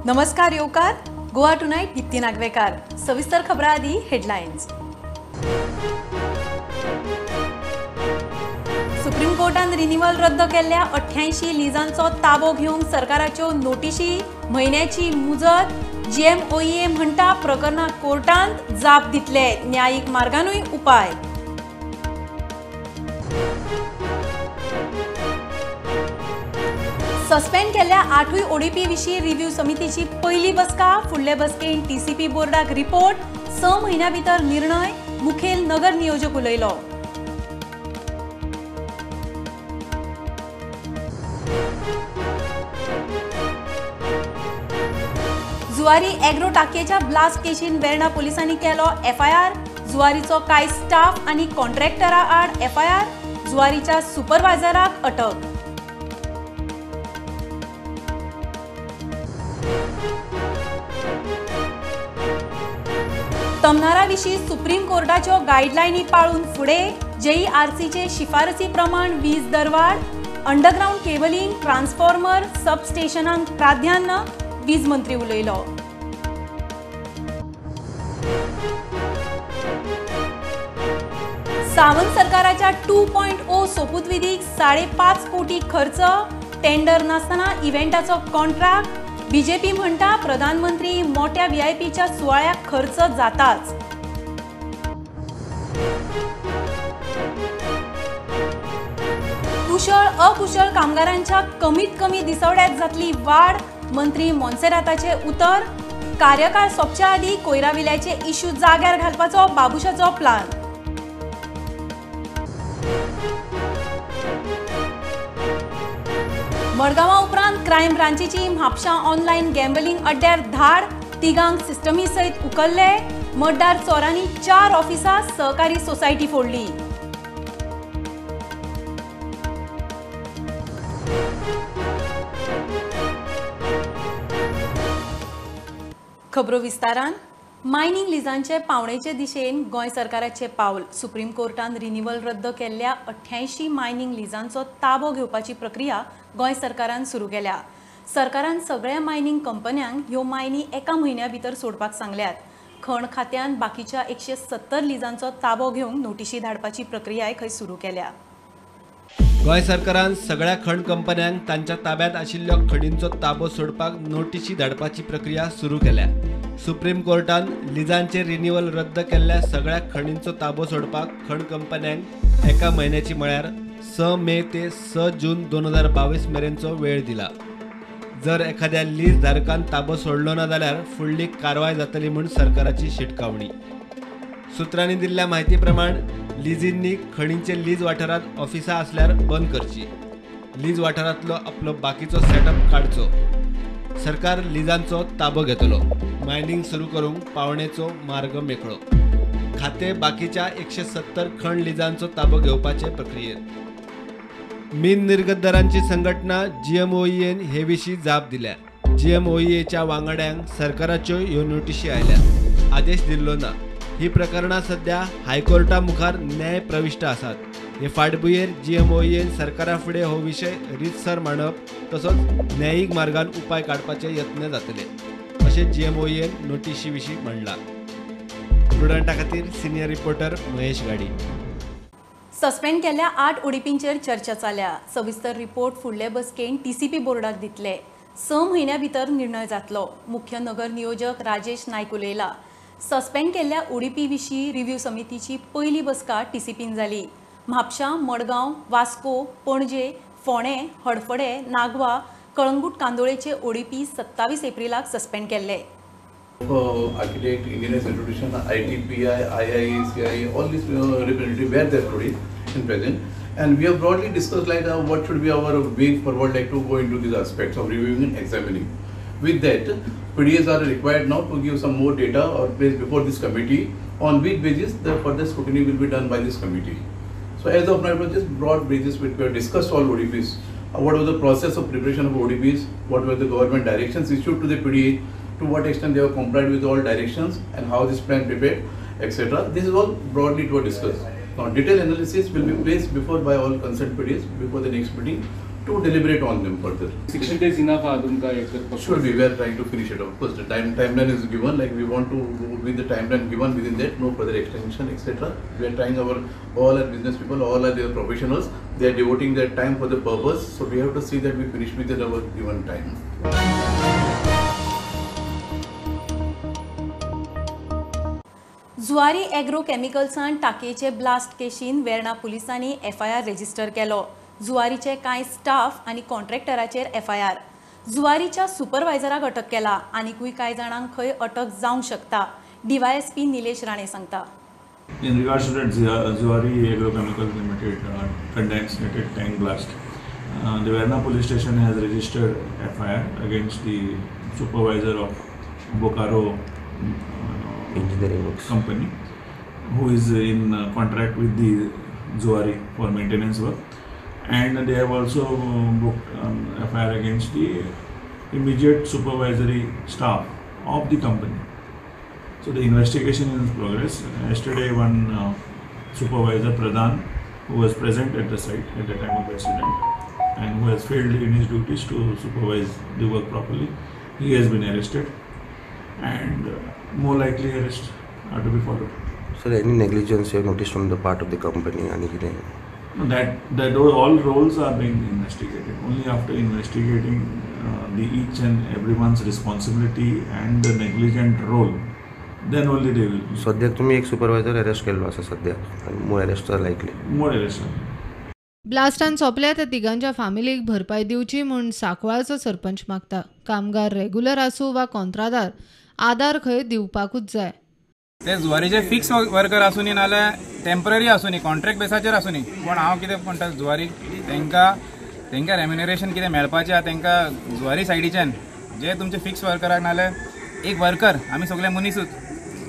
नमस्कार येवकार गोवा टुनायट दीप्ती नागवेकार. सविस्तर खबरां आदी हेडलायन्स. सुप्रीम कोर्टान रिन्युअल रद्द केल्ल्या 88 लिजांचो ताबो घेवंक सरकाराच्यो नोटिशी, म्हयन्याची मुजत. जीएमओईए म्हणटा प्रकरणाक कोर्टांत जाप दितले, न्यायीक मार्गानूय उपाय. सस्पेंड केल्ल्या 8 ओडीपी विशीं रिव्ह्यू समितीची पयली बसका. फुडले बसकेन टीसीपी बोर्डाक रिपोर्ट, 6 म्हयन्या भितर निर्णय, मुखेल नगर नियोजक उलयलो. जुवारी एग्रो टाकयेच्या ब्लास्ट केशीन वेर्णा पोलिसांनी केलो एफआयआर. जुवारीचो कांय स्टाफ आनी कॉन्ट्रॅक्टरा आड एफआयआर. जुवारीच्या सुपरवायझराक अटक. तमनारा विशीं सुप्रीम कोर्टाच्यो गायडलायनी पाळून फुडें जेईआरसीचे शिफारसी प्रमाण वीज दरवाड, अंडरग्रावंड केबलिंग, ट्रान्सफॉर्मर, सबस्टेशनांक प्राधान्य, वीज मंत्री उलयलो. सावंत सरकाराच्या 2.0 सोपूतविधीक 5.5 कोटी खर्च, टेंडर नासतना इव्हेंटाचो कॉन्ट्रॅक्ट. बीजेपी म्हणटा प्रधानमंत्री मोठ्या व्हीआयपीच्या सुवाळ्याक खर्च जाताच. कुशळ अकुशळ कामगारांच्या कमीत कमी दिसवड्यात जातली वाड, मंत्री मोन्सेराताचे उतर. कार्यकाळ सोंपच्या आदीं कोयराविल्याचे इश्यू जाग्यार घालपाचो बाबुशाचो प्लान. मडगांवा उपरांत क्रायम ब्रांचीची म्हापशां ऑनलायन गॅम्बलिंग अड्ड्यार धाड, तिगांक सिस्टमी सयत उखल्ले. मतदार चोरांनी 4 ऑफिसां, सहकारी सोसायटी फोडली. खबरो विस्तारान. मायनिंग लिजांचे पावणेचे दिशेन गोंय सरकाराचे पावल. सुप्रीम कोर्टान रिन्युअल रद्द केल्ल्या 88 मायनिंग लिजांचो ताबो घेवपाची प्रक्रिया गोंय सरकारान सुरू केल्या. सरकारान सगळ्या मायनिंग कंपन्यांक ह्यो मायनी 1 म्हयन्या भितर सोडपाक सांगल्यात. खण खात्यान बाकीच्या 170 लिजांचो ताबो घेवंक नोटिशी धाडपाची प्रक्रियाय खंय सुरू केल्या. गोंय सरकारान सगळ्या खण कंपन्यांक तांच्या ताब्यात आशिल्ल्या खणींचो ताबो सोडपाक नोटिशी धाडपाची प्रक्रिया सुरू केल्या. सुप्रीम कोर्टान लिजांचे रिन्युअल रद्द केल्ल्या सगळ्या खणींचो ताबो सोडपाक खण कंपन्यांक 1 म्हयन्याची म्हळ्यार 6 मे ते 6 जून 2022 मेरेनचो वेळ दिला. जर एखाद्या लीज धारकान ताबो सोडलो ना जाल्यार फुडली कारवाय जातली म्हूण सरकाराची शिटकावणी. सुत्रांनी दिल्ल्या म्हायती प्रमाण लिजींनी खणींचे लीज वाठारांत ऑफिसां आसल्यार बंद करची, लीज वाठारांतलो आपलो बाकीचो सेटअप काडचो. सरकार लिजांचो ताबो घेतलो, मायनिंग सुरू करूंक पावणेचो मार्ग मेकळो. खाते बाकीच्या 170 खण लिजांचो ताबो घेवपाचे प्रक्रियेत. मीन निर्गतदारांची संघटना जीएमओईएन हे विशीं जाप दिल्या. जीएमओईएच्या वांगड्यांक सरकाराच्यो ह्यो नोटिशी आयल्यात, आदेश दिल्लो ना. ही प्रकरणां सध्या हायकोर्टा मुखार न्याय प्रविश्ट आसात. हे फाटभुंयेर जीएमओईएन सरकारा फुडें हो विशय रितसर मांडप तसोच न्यायीक मार्गान उपाय काडपाचे यत्न जातले अशें जीएमओईएन नोटिशी विशीं म्हणलां. प्रुडंटा खातीर सिनियर रिपोर्टर महेश गाडी. सस्पेंड केल्ल्या 8 ओडीपींचेर चर्चा जाल्या. सविस्तर रिपोर्ट फुडले बसकेन टीसीपी बोर्डाक दितले. 6 म्हयन्या भितर निर्णय जातलो, मुख्य नगर नियोजक राजेश नायक उलयला. सस्पेंड केल्ल्या ओडीपी विशीं रिव्ह्यू समितीची पयली बसका टीसीपीन जाली. म्हापशां, मडगांव, वास्को, पणजे, फोंडें, हडफडें, नागवा, कळंगूट कांदोळेचे ओडीपी 27 एप्रिलाक सस्पेंड केल्ले. Architect, engineers institution, ITPI, IICI, all these representatives were there today in present, and we have broadly discussed like what should be our way forward, like to go into these aspects of reviewing and examining. With that, PDAs are required now to give some more data or place before this committee on which basis the further scrutiny will be done by this committee. So as of now, it was just broad basis which we have discussed all ODPs. What was the process of preparation of ODPs, what were the government directions issued to the PDA, to what extent they have complied with all directions and how this plan prepared, etc. This is all broadly it was discussed. Now detailed analysis will be placed before by all concerned PDAs before the next meeting to deliberate on them further. 60 days enough तुमकां हें करपाक? Sure, we are trying to finish it. Of course, the timeline is given, like we want to go with the timeline given within that, no further extension, etc. We are trying our, all our business people, all our professionals, they are devoting their time for the purpose, so we have to see that we finish within our given time. Zuari agro केमिकल्सान टाकयेचे blast केशीन Verna पुलिसांनी FIR register केलो. जुवारीचे कांय staff आनी कॉन्ट्रॅक्टराचेर FIR. जुवारीच्या सुपरवायझराक अटक केला. आनिकूय कांय जाणांक खंय अटक जावंक शकता, डीवायएसपी निलेश राणे सांगता. In regards to that Zuari Agrochemicals Limited condensated tank blast, the Verna police station has registered FIR against the supervisor of Bokaro Engineering Works company, who is in contract with the Zuari for maintenance work, and they have also booked FIR against the immediate supervisory staff of the company. So the investigation is in progress. Yesterday, one supervisor Pradhan, who was present at the site at the time of the accident and who has failed in his duties to supervise the work properly, he has been arrested, and more likely arrests are to be followed. Sir, any negligence you have noticed from the part of the company? No, that all roles are being investigated. Only after investigating the each and everyone's responsibility and the negligent role, then only they will. सद्याक तुम्ही एक supervisor arrest केल्लो आसा सद्याक, आनी more arrest are likely. More arrest. ब्लास्टान सोंपल्या त्या तिगांच्या फामिलीक भरपाय दिवची म्हूण सांकवाळचो सरपंच मागता. कामगार रेगुलर आसूं वा कॉन्त्रादार, आदार खंय दिवपाकूच जाय. ते जुवारीचे फिक्स वर्कर आसूनी नाल्यार टेम्पररी आसूनी, कॉन्ट्रॅक्ट बेसाचेर आसूनी, पूण हांव कितें म्हणटा, जुवारी तेंकां रेम्युनरेशन कितें मेळपाचें आहा तेंकां जुवारी सायडीच्यान, जे तुमचे फिक्स वर्कराक नाल्यार एक वर्कर, आमी सगळे मनीसूच,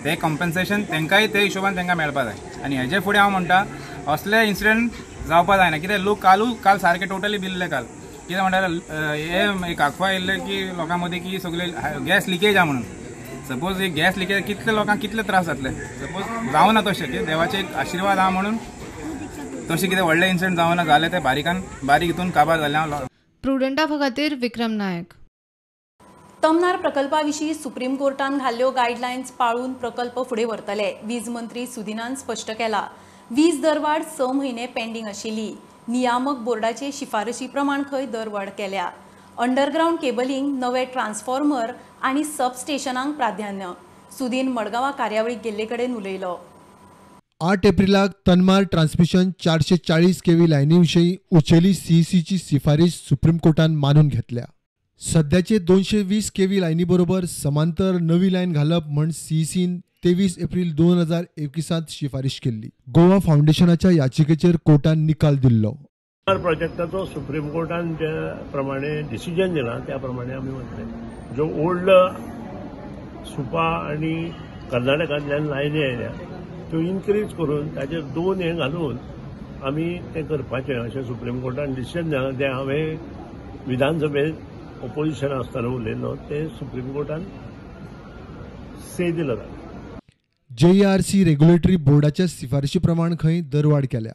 ते कॉम्पन्सेशन तेंकांय ते हिशोबान तेंकां मेळपा जाय. आनी हेजे फुडें हांव म्हणटा असले इन्सिडंट जावपा जायना. कित्याक लोक काल सारके टोटली बिल्ले. काल कितें म्हणटा, हे एक अफवा येयल्ले की लोकां मदीं की सगळे गॅस लिकेज आहा म्हणून. सपोज एक गॅस लिकेज कितले लोकांक कितले त्रास जातले, सपोज जावना तशें, की देवाचे एक आशिर्वाद आहा म्हणून तशें कितें व्हडलें इन्सिडंट जावना जालें, तें बारीकान बारीक हितून काबार जालें. हांव प्रुडंटा खातीर विक्रम नायक. तमनार प्रकल्पा विशीं सुप्रीम कोर्टान घाल्ल्यो गायडलायन्स पाळून प्रकल्प फुडें व्हरतले, वीज मंत्री सुदिनान स्पश्ट केला. वीज दरवाड 6 म्हयने पेंडींग आशिल्ली. नियामक बोर्डाचे शिफारशी प्रमाण खंय दरवाड केल्या. अंडरग्रावंड केबलिंग, नवे ट्रान्सफॉर्मर आनी सबस्टेशनांक प्राधान्य. सुदीन मडगांवां कार्यावळीक गेल्ले कडेन उलयलो. 8 एप्रिलाक तन्मार ट्रान्समिशन 440 केव्ही लायनी विशीं उचेली सीईसीची शिफारीश सुप्रीम कोर्टान मानून घेतल्या. सद्याचे 220 केव्ही लायनी बरोबर समांतर नवी लायन घालप म्हण सीईसीन 23 एप्रिल 2021 शिफारीश केल्ली. गोवा फावंडेशनाच्या याचिकेचेर कोर्टान निकाल दिल्लो. प्रोजेक्टाचो सुप्रीम कोर्टान जे प्रमाणे डिसिजन दिलां त्या प्रमाणे आमी वतले. ज्यो ओल्ड सुपा आनी कर्नाटकांतल्यान लायनी आयल्या त्यो इनक्रीज करून ताचेर 2 हे घालून आमी तें करपाचें अशें सुप्रीम कोर्टान डिसिजन दिलां. तें हांवें विधानसभेंत ओपोजिशन आसतना उलयल्लो, तें सुप्रीम कोर्टान से दिलां. जेईआरसी रेग्युलेटरी बोर्डाच्या शिफारशी प्रमाण खंय दरवाड केल्या.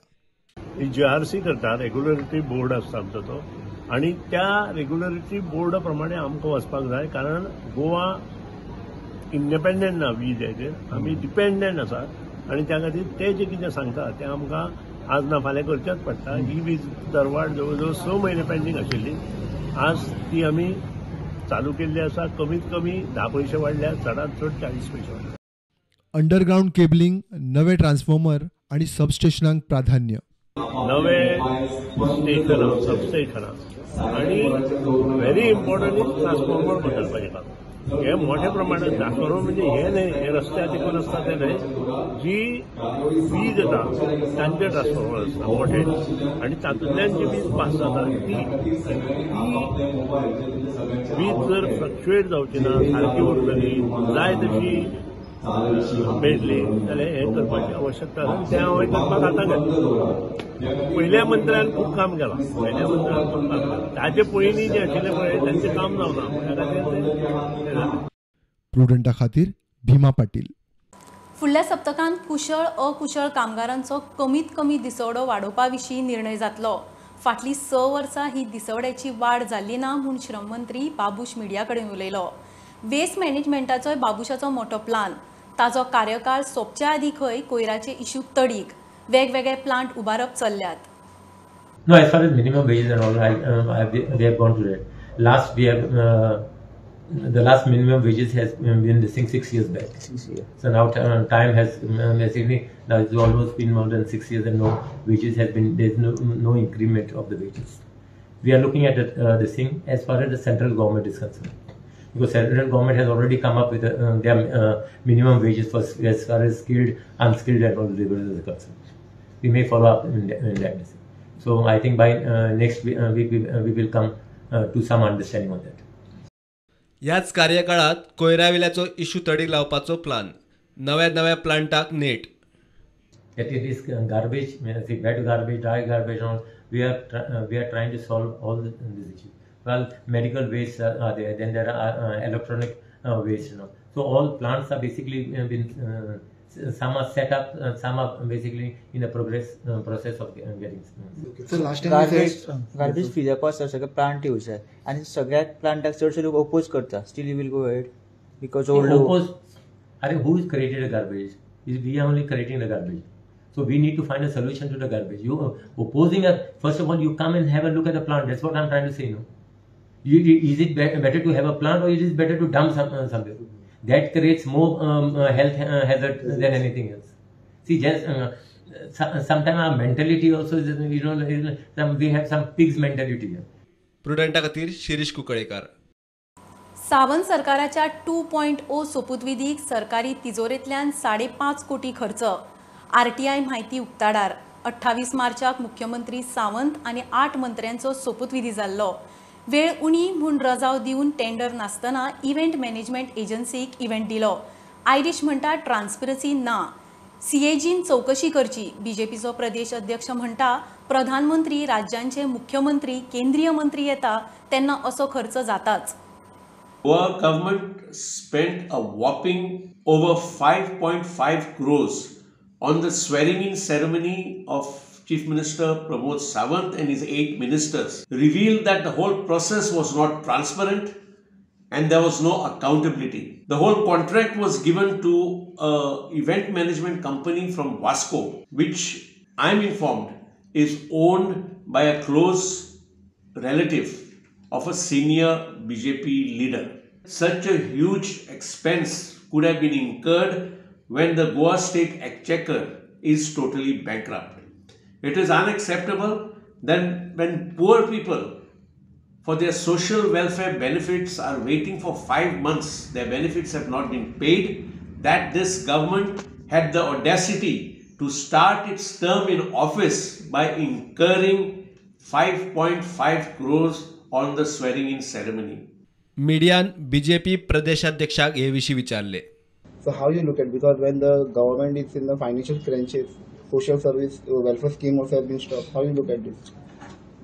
जीआरसी करता, रेग्युलेटरी बोर्ड आसता आमचो तो, आनी त्या रेग्युलेटरी बोर्डा प्रमाणे आमकां वचपाक जाय, कारण गोवा इंडिपेंडंट ना वीज हेचेर, आमी डिपेंडंट आसा आनी त्या खातीर ते जे कितें सांगता तें आमकां आज ना फाल्यां करचेंच पडटा. ही वीज दरवाड जवळ जवळ 6 म्हयने पेंडींग आशिल्ली, आज ती आमी चालू केल्ली आसा. कमीत कमी 10 पयशे वाडल्या, चडांत चड 40 पयशे वाडल्या. अंडरग्रावंड केबलिंग, नवे ट्रान्सफॉर्मर आनी सबस्टेशनांक प्राधान्य. नवे स्टेशनां, सबस्टेशनां आनी व्हेरी इम्पॉर्टंट is transformer बदलपाचें काम. हे मोठ्या प्रमाणात ट्रान्सफॉर्मर म्हणजे हे न्हय, हे रस्त्यार देखून आसता ते न्हय, जी वीज येता तांचे ट्रान्सफॉर्मर आसता मोठे, आनी तातूंतल्यान जी वीज पास जाता ती वीज जर फ्लक्च्युएट जावची ना, सारकी उरतली, जाय तशी मेळटली जाल्यार हें करपाची आवश्यकता आसा. तें हांवें करपाक आतां घेतलें. पयल्या मंत्र्यान खूब काम केलां, पयल्या मंत्र्यान खूब काम केलां, ताचे पयलीं जे आशिल्ले पळय तांचें काम जावना, त्या खातीर तें जालें. प्रुडंटा खातीर भीमा पाटील. फुडल्या सप्तकांत कुशळ अकुशळ कामगारांचो कमीत कमी दिसवडो वाडोवपा विशीं निर्णय जातलो. फाटलीं 6 वर्सां ही दिसवड्याची वाड जाल्ली ना म्हूण श्रममंत्री बाबूश मिडिया कडेन उलयलो. वेस्ट मॅनेजमेंटाचोय बाबूशाचो मोटो प्लान. ताजो कार्यकाळ सोंपच्या आदीं खंय कोयराचे इश्यू तडीक वेगवेगळे प्लांट उबारप चल्ल्यात. No, as far as minimum wages and all, they have gone to that. Last we have the last minimum wages has been this thing 6 years back. 6 years. So now time has basically now it's almost been more than 6 years and no wages has been, there's no increment of the wages. We are looking at this thing as far as the central government is concerned, because central government has already come up with their minimum wages for as far as skilled, unskilled and all laborers are concerned. We may follow up in that. So I think by next week we will come to some understanding on that. ह्याच कार्यकाळात कोयरावेल्याचो issue तडीक लावपाचो plan. नव्या नव्या प्लांटाक नेट. That it is garbage, wet garbage, dry garbage, all we are trying to solve all these issues. Well, medical waste are there, then there are electronic waste, you know. So all plants are basically been some are set up, some are basically in the process of getting. Okay. So last time garbage free जावपा आसा, सगळे plant येवचे जाय आनी सगळ्या प्लांटाक चडशे लोक oppose करता. Still you will go ahead because old oppose. अरे, who is created the garbage? We are only creating the garbage. So we need to find a solution to the garbage. You opposing us, first of all, you come and have a look at the plant. That's what I'm trying to say, no? Is it better to have a plant or it is better to dump somewhere? That creates more health hazard than anything else. See, just sometimes our mentality also is, you know, we have some pig's mentality here. प्रुडंटा खातीर शिरीष कुंकळेकर. सावंत सरकाराच्या 2.0 सोपूतविधीक सरकारी तिजोरेंतल्यान 5.5 कोटी खर्च. RTI म्हायती उक्ताडार. 28 मार्चाक मुख्यमंत्री सावंत आनी 8 मंत्र्यांचो सोपूतविधी जाल्लो. वेळ उणी म्हूण रजाव दिवन टेंडर नासतना इव्हेंट मॅनेजमेंट एजन्सीक इव्हेंट दिलो. आयरीश म्हणटा ट्रान्सपरन्सी ना. सीएजीन चवकशी करची. बीजेपीचो प्रदेश अध्यक्ष म्हणटा प्रधानमंत्री, राज्यांचे मुख्यमंत्री, केंद्रीय मंत्री येता तेन्ना असो खर्च जाताच. Goa government spent a whopping over 5.5 crores on the swearing-in ceremony of Chief Minister Pramod Sawant and his 8 ministers, revealed that the whole process was not transparent and there was no accountability. The whole contract was given to an event management company from Vasco, which I am informed is owned by a close relative of a senior BJP leader. Such a huge expense could have been incurred when the Goa state exchequer is totally bankrupt. It is unacceptable that when poor people for their social welfare benefits are waiting for 5 months, their benefits have not been paid, that this government had the audacity to start its term in office by incurring 5.5 crores on the swearing-in ceremony. मीडियान BJP प्रदेशाध्यक्षाक हे विशीं विचारले. So how you look at, because when the government is in the financial crunches, social service welfare scheme also has been stopped. How you look at this?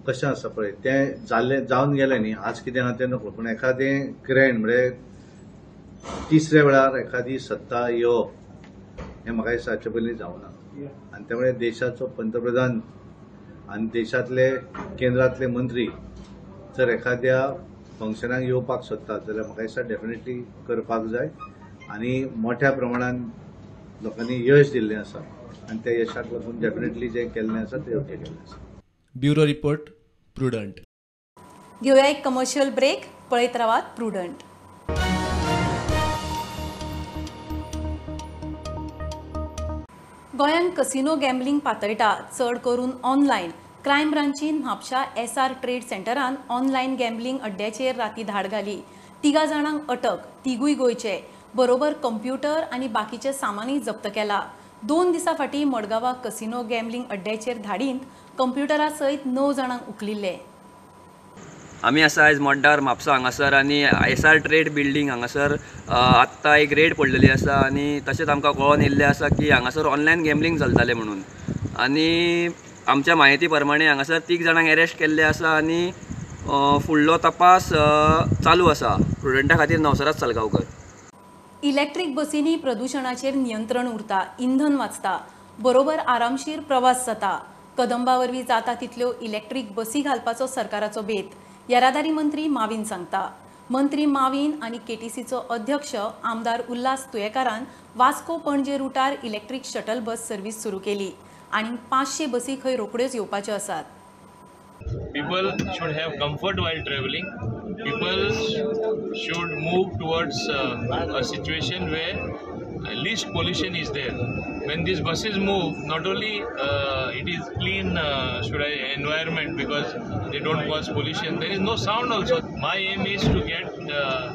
कशें आसा पळय, तें जाल्लें जावन गेलें न्ही, आज कितें आहा तें नको, पूण एखादें ग्रँड म्हळ्यार तिसऱ्या वेळार एखादी सत्ता येवप हें म्हाका दिसता हाचे पयलीं जावना. आनी त्यामुळे देशाचो पंतप्रधान आनी देशांतले केंद्रांतले मंत्री जर एखाद्या फंक्शनाक येवपाक सोदतात जाल्यार म्हाका दिसता डेफिनेटली करपाक जाय आनी मोठ्या प्रमाणान लोकांनी यश दिल्लें आसा आनी त्या यशाक लागून डेफिनेटली जें केल्लें आसा तें योग्य केल्लें आसा. Bureau report, Prudent. घेवया एक कमर्शियल ब्रेक. पळयत रावात प्रुडंट. गोंयांत कसिनो गॅम्बलिंग पातळटा, चड करून ऑनलायन. क्रायम ब्रांचीन म्हापशा एसआर ट्रेड सेंटरान ऑनलायन गॅम्बलिंग अड्ड्याचेर राती धाड घाली. 3 जाणांक अटक, तिगूय गोंयचे. बरोबर कंप्युटर आनी बाकीचें सामानूय जप्त केला. 2 दिसां फाटीं मडगांवा कसिनो गॅम्बलिंग अड्ड्याचेर धाडींत कंप्युटरा सयत 9 जाणांक उखलिल्ले. आमी आसा आयज मोड्डार म्हापसा हांगासर आनी एसआर ट्रेड बिल्डींग हांगासर आत्तां एक रेड पडलेली आसा आनी तशेंच आमकां कळोन येयल्लें आसा की हांगासर ऑनलायन गॅम्बलिंग चलतालें म्हणून आनी आमच्या म्हायती प्रमाणे हांगासर 3 जाणांक एरेस्ट केल्ले आसा आनी फुडलो तपास चालू आसा. प्रुडंटा खातीर नवसराज सालगांवकर. इलेक्ट्रीक बसींनी प्रदुशणाचेर नियंत्रण उरता, इंधन वाचता, बरोबर आरामशीर प्रवास जाता. कदंबा वरवीं जाता तितल्यो इलेक्ट्रीक बसी घालपाचो सरकाराचो बेत येरादारी मंत्री माविन सांगता. मंत्री माविन आनी केटीसीचो अध्यक्ष आमदार उल्हास तुयेकारान वास्को पणजे रुटार इलेक्ट्रीक शटल बस सर्वीस सुरू केली आनी 500 बसी खंय रोखड्योच येवपाच्यो आसात. People should have comfort while traveling. People should move towards a situation where least pollution is there. When these buses move, not only it is clean environment because they don't cause pollution, there is no sound also. My aim is to get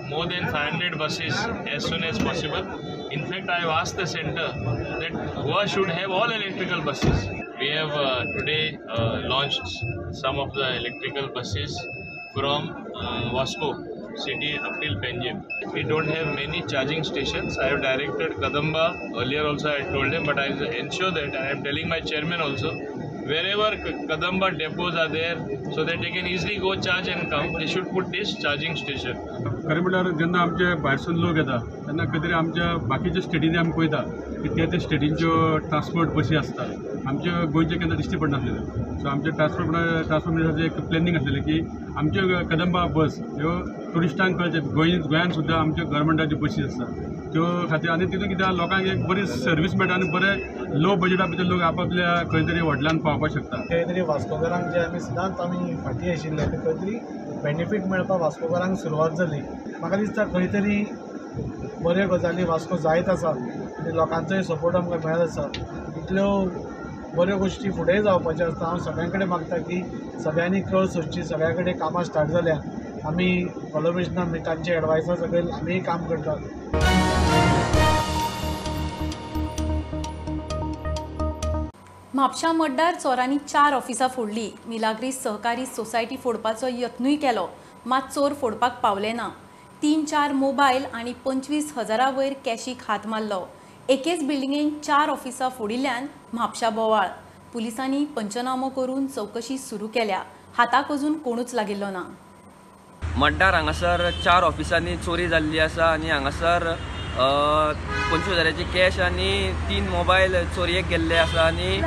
more than 500 buses as soon as possible. In fact, I have asked the center that Goa should have all electrical buses. We have today launched some of the electrical buses from Vasco city up till Panjim. We don't have many charging stations. I have directed Kadamba, earlier also I told them, but I will ensure that I am telling my chairman also, wherever Kadamba depots are there, so that they can easily go charge and come, they should put this charging station. खरें म्हणल्यार जेन्ना आमचे भायरसून लोक येता तेन्ना खंय तरी आमच्या बाकीच्या स्टेटींनी आमी पळयता की त्या त्या स्टेटींच्यो ट्रान्सपोर्ट बसी आसता, आमच्या गोंयचे केन्ना दिश्टी पडनासलेले. सो आमचे ट्रान्सपोर्ट मिनिस्टराचें एक प्लॅनिंग आसलेलें की आमच्यो कदंबा बस ह्यो ट्युरिस्टांक कळचें गोंयांत सुद्दां आमच्यो गव्हर्मेंटाच्यो बसी आसता त्यो खातीर, आनी तितून कितें लोकांक एक बरी सर्वीस मेळटा आनी बरे लो बजेटा भितर लोक आपापल्या खंय तरी हॉटेलान पावपाक शकता. खंय तरी वास्कोकारांक जे आमी सदांच आमी फाटीं आशिल्ले ते खंय तरी बेनिफीट मेळपाक वास्कोकारांक सुरवात जाली. म्हाका दिसता खंय तरी बऱ्यो गजाली वास्को जायत आसा आनी लोकांचोय सपोर्ट आमकां मेळत आसा. इतल्यो बऱ्यो गोश्टी फुडेंय जावपाच्यो आसता. हांव सगळ्यां कडेन मागता की सगळ्यांनी कळ सोदची, सगळ्यां कडेन कामां स्टार्ट जाल्या, आमी कोलॉबरेशनान तांचे एडवायसा सकयल आमीय काम करतात. म्हापशा मड्डार चोरांनी 4 ऑफिसां फोडली. मिलाग्री सहकारी सोसायटी फोडपाचो यत्नूय केलो, मात चोर फोडपाक पावले ना. 3-4 मोबायल आनी 25,000 वयर कॅशीक हात मारलो. एकेच बिल्डिंगेन 4 ऑफिसां फोडिल्ल्यान म्हापशा बोवाळ. पुलिसांनी पंचनामो करून चवकशी सुरू केल्या. हाताक अजून कोणूच लागिल्लो ना. मड्डार हांगासर 4 ऑफिसांनी चोरी जाल्ली आसा आनी हांगासर 25,000 कॅश आनी 3 मोबायल चोरयेक गेल्ले आसा आनी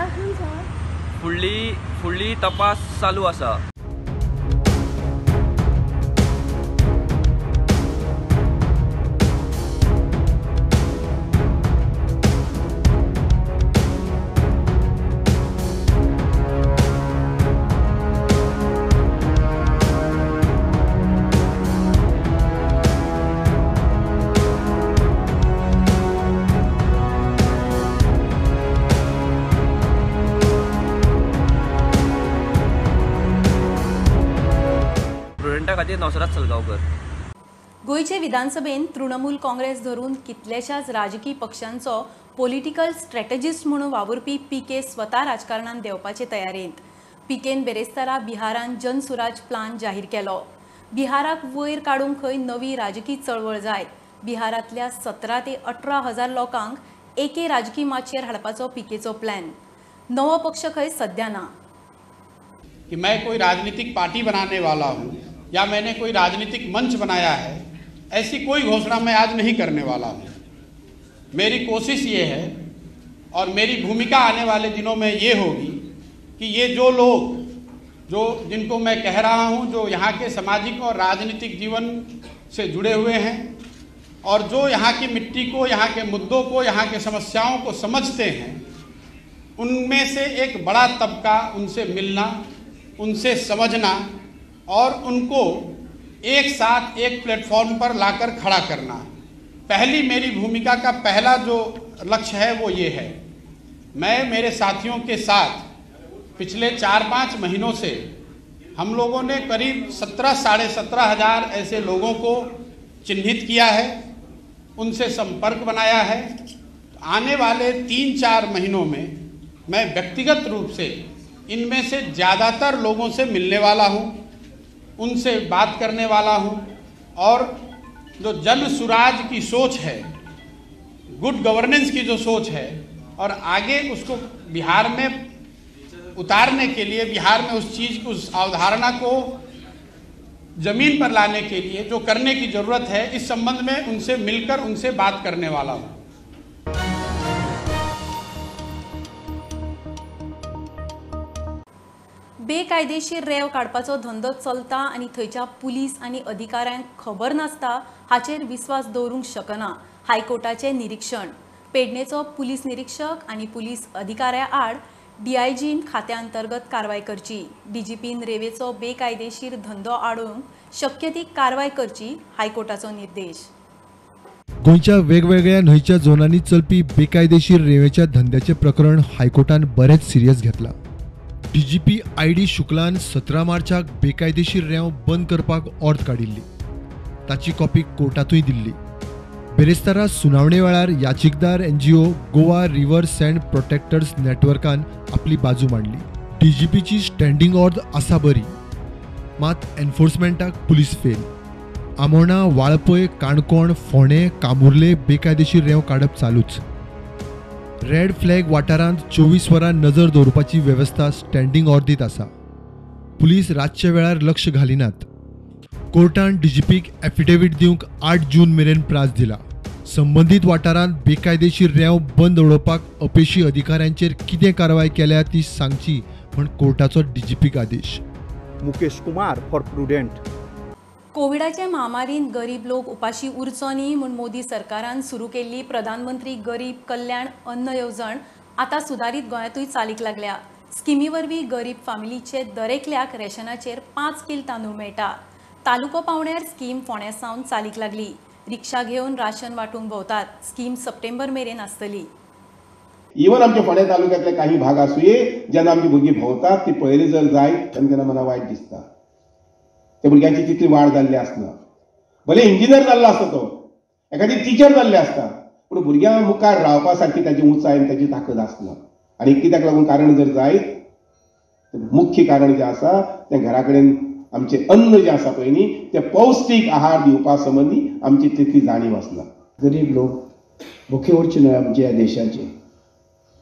फुडली तपास चालू आसा. खातीर नवसराज सलगांवकर. गोंयचे विधानसभेन तृणमूल काँग्रेस धरून कितल्याशाच राजकीय पक्षांचो पॉलिटिकल स्ट्रॅटजिस्ट म्हणून वावुरपी पीके स्वता राजकारणान देंवपाचे तयारेंत. पीकेन बेरेस्तारा बिहारान जनसुराज प्लान जाहीर केलो. बिहाराक वयर काडूंक खंय नवी राजकीय चळवळ जाय. बिहारांतल्या 17 ते 18 हजार लोकांक एके राजकीय माचयेर हाडपाचो पीकेचो प्लॅन. नवो पक्ष खंय सद्या ना. कि मैं कोई राजनीतिक पार्टी बनाने वाला हूँ या मैंने कोई राजनीतिक मंच बनाया है, ऐसी कोई घोषणा मैं आज नहीं करने वाला हूँ। मेरी कोशिश ये है और मेरी भूमिका आने वाले दिनों में ये होगी कि ये जो लोग जो जिनको मैं कह रहा हूँ, जो यहाँ के सामाजिक और राजनीतिक जीवन से जुड़े हुए हैं और जो यहाँ की मिट्टी को, यहाँ के मुद्दों को, यहाँ के समस्याओं को समझते हैं, उनमें से एक बड़ा तबका उनसे मिलना, उनसे समझना और उनको एक साथ एक प्लेटफॉर्म पर लाकर खड़ा करना, पहली मेरी भूमिका का पहला जो लक्ष्य है वो ये है। मैं मेरे साथियों के साथ पिछले 4-5 महीनों से हम लोगों ने करीब 17, 17.5 हज़ार ऐसे लोगों को चिन्हित किया है, उनसे संपर्क बनाया है। आने वाले 3-4 महीनों में मैं व्यक्तिगत रूप से इनमें से ज़्यादातर लोगों से मिलने वाला हूँ, उनसे बात करने वाला हूँ और जो जन सुराज की सोच है, गुड गवर्नेंस की जो सोच है और आगे उसको बिहार में उतारने के लिए, बिहार में उस चीज़, उस अवधारणा को ज़मीन पर लाने के लिए जो करने की ज़रूरत है, इस संबंध में उनसे मिलकर उनसे बात करने वाला हूँ। बेकायदेशीर रेंव काडपाचो धंदो चलता आनी थंयच्या पुलीस आनी अधिकाऱ्यांक खबर नासता हाचेर विस्वास दवरूंक शकना हायकोर्टाचें निरीक्षण. पेडणेचो पुलीस निरीक्षक आनी पुलीस अधिकाऱ्या आड डीआयजीन खात्या अंतर्गत कारवाय करची. डीजीपीन रेवेचो बेकायदेशीर धंदो आडोवंक शक्य ती कारवाय करची हायकोर्टाचो निर्देश. गोंयच्या वेगवेगळ्या न्हंयच्या झोनांनी चलपी बेकायदेशीर रेवेच्या धंद्याचें प्रकरण हायकोर्टान बरेंच सिरियस घेतलां. डीजीपी आयडी शुक्लान 17 मार्चाक बेकायदेशीर रेंव बंद करपाक ऑर्द काडिल्ली. ताची कॉपी कोर्टांतूय दिल्ली. बेरेस्तारा सुनावणे वेळार याचिकदार NGO Goa river sand protectors नेटवर्कान आपली बाजू मांडली. डीजीपीची स्टँडिंग ऑर्द आसा बरी, मात एन्फोर्समेंटाक पुलीस फेल. आमोणा, वाळपय, काणकोण, फोंडें, कामुर्ले बेकायदेशीर रेंव काडप चालूच. रेड फ्लॅग वाठारांत 24 वरां नजर दवरपाची वेवस्था स्टँडिंग ऑर्दीत आसा. पुलीस रातच्या वेळार लक्ष घालिनात. कोर्टान डीजीपीक एफिडेवीट दिवंक 8 जून मेरेन प्रास दिला. संबंदीत वाठारांत बेकायदेशीर रेंव बंद उडोवपाक अपेशी अधिकाऱ्यांचेर कितें कारवाय केल्या ती सांगची म्हूण कोर्टाचो डीजीपीक आदेश. Mukesh Kumar for Prudent. कोविडाचे महामारीन गरीब लोक उपाशी उरचो न्ही म्हूण मोदी सरकारान सुरू केल्ली प्रधानमंत्री गरीब कल्याण अन्न येवजण आतां सुदारीत गोंयांतूय चालीक लागल्या. स्किमी वरवीं गरीब फामिलीचे दरेकल्याक रेशनाचेर 5 कील तांदूळ मेळटा. तालुको पावण्यार स्कीम फोंड्या सावन चालीक लागली. रिक्षा घेवन राशन वांटूंक भोंवतात. स्कीम सप्टेंबर मेरेन आसतली. इवन आमच्या फोंड्या तालुक्यांतले काही भाग आसुये जेन्ना आमची भुरगीं भोंवतात ती पळयली जर जायत तेन्ना तेन्ना मना वायट दिसता. त्या भुरग्यांची तितली वाड जाल्ली आसना. भले इंजिनियर जाल्लो आसता तो, एखादी टिचर जाल्ले आसता, पूण भुरग्यां मुखार रावपा सारकी ताची उंचाय आनी ताची ताकद आसना. आनी कित्याक लागून कारण जर जायत तर मुख्य कारण जें आसा तें घरा कडेन आमचें अन्न जें आसा पळय न्ही तें पौश्टीक आहार दिवपा संबंदी आमची तितली जाणीव आसना. गरीब लोक भुके उरचे न्हय आमच्या ह्या देशाचे,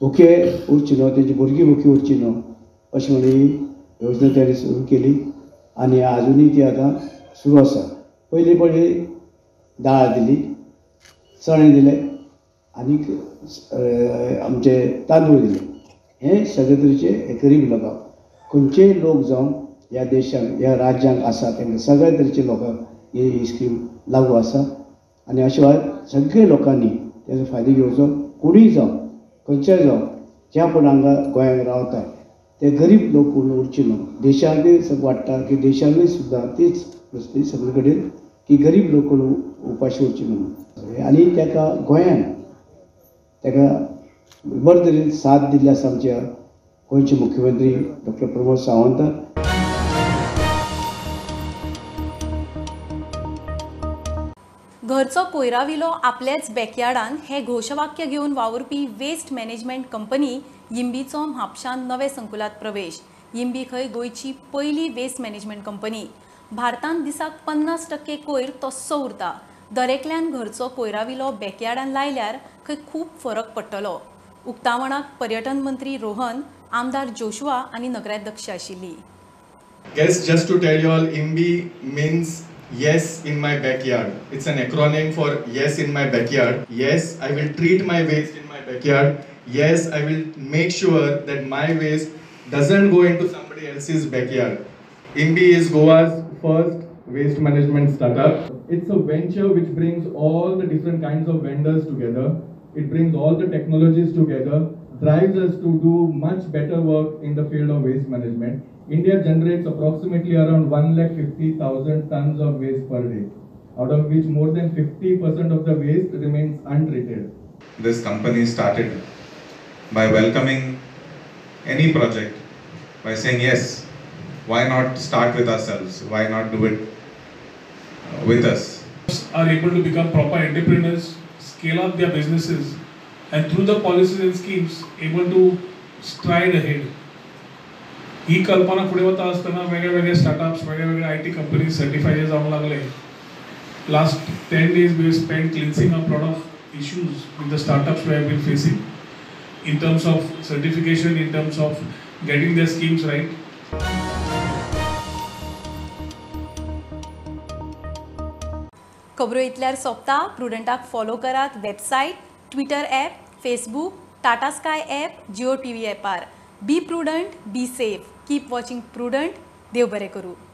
भुके उरचे न्हय, तेजी भुरगीं भुकी उरची न्हय अशें म्हणून ही योजना ताणें सुरू केली आनी आजुनूय ती आतां सुरू आसा. पयलीं पयलीं दाळ दिली, चणे दिले आनीक आमचे तांदूळ दिले. हे सगळे तरेचे गरीब लोकांक, खंयचेय लोक जावं ह्या देशांत ह्या राज्यांत आसा तांकां सगळ्या तरेच्या लोकांक ही स्कीम लागू आसा. आनी अशें वेळार सगळे लोकांनी तेजो फायदो घेवचो. कोणूय जावं, खंयचेय जावं, ज्या कोण हांगा गोंयांत रावता ते गरीब लोक कोण उरचे न्हू. देशांतूय वाडटा की देशांतूय सुद्दां तीच परिस्थिती सगळे कडेन की गरीब लोक कोण उपाशी उरचे न्हू. आनी ताका गोंयान ताका बरे तरेन साथ दिल्ली आसा आमच्या गोंयचे मुख्यमंत्री डॉक्टर प्रमोद सावंत. घरचो कोयरा विलो आपल्याच बॅकयार्डान हे घोशवाक्य घेवन वावुरपी वेस्ट मॅनेजमेंट कंपनी यिंबीचो म्हापशान नवे संकुलात प्रवेश. यिंबी खंय गोंयची पयली वेस्ट मॅनेजमेंट कंपनी. भारतांत दिसाक 50% कोयर तस्सो उरता. दरेकल्यान घरचो कोयरा विलो बॅकयार्डान लायल्यार खंय खूब फरक पडटलो. उक्तावणाक पर्यटन मंत्री रोहन, आमदार जोशुआ आनी नगराध्यक्ष आशिल्ली. Guess just to tell you all, YIMBY means Yes in my backyard. It's an acronym for Yes in my backyard. Yes, I will treat my waste in my backyard. Yes, I will make sure that my waste doesn't go into somebody else's backyard. YIMBY is Goa's first waste management startup. It's a venture which brings all the different kinds of vendors together. It brings all the technologies together, drives us to do much better work in the field of waste management. India generates approximately around 150,000 tons of waste per day, out of which more than 50% of the waste remains untreated. This company started by welcoming any project, by saying yes, why not start with ourselves, why not do it with us. Are able to become proper entrepreneurs, scale up their businesses, and through the policies and schemes able to stride ahead. ही कल्पना फुडें वता आसतना वेगळे वेगळे startups, वेगळे वेगळे IT companies certify जावंक लागले. Last 10 days we spend cleansing up lot of issues with the startups we have been facing in terms of certification, in terms of getting their schemes right. खबरो इतल्यार सोंपता. प्रुडंटाक follow करात website, Twitter app, Facebook, Tata Sky app, Jio TV ॲपार. Be prudent, be safe, keep watching Prudent. देव बरें करूं.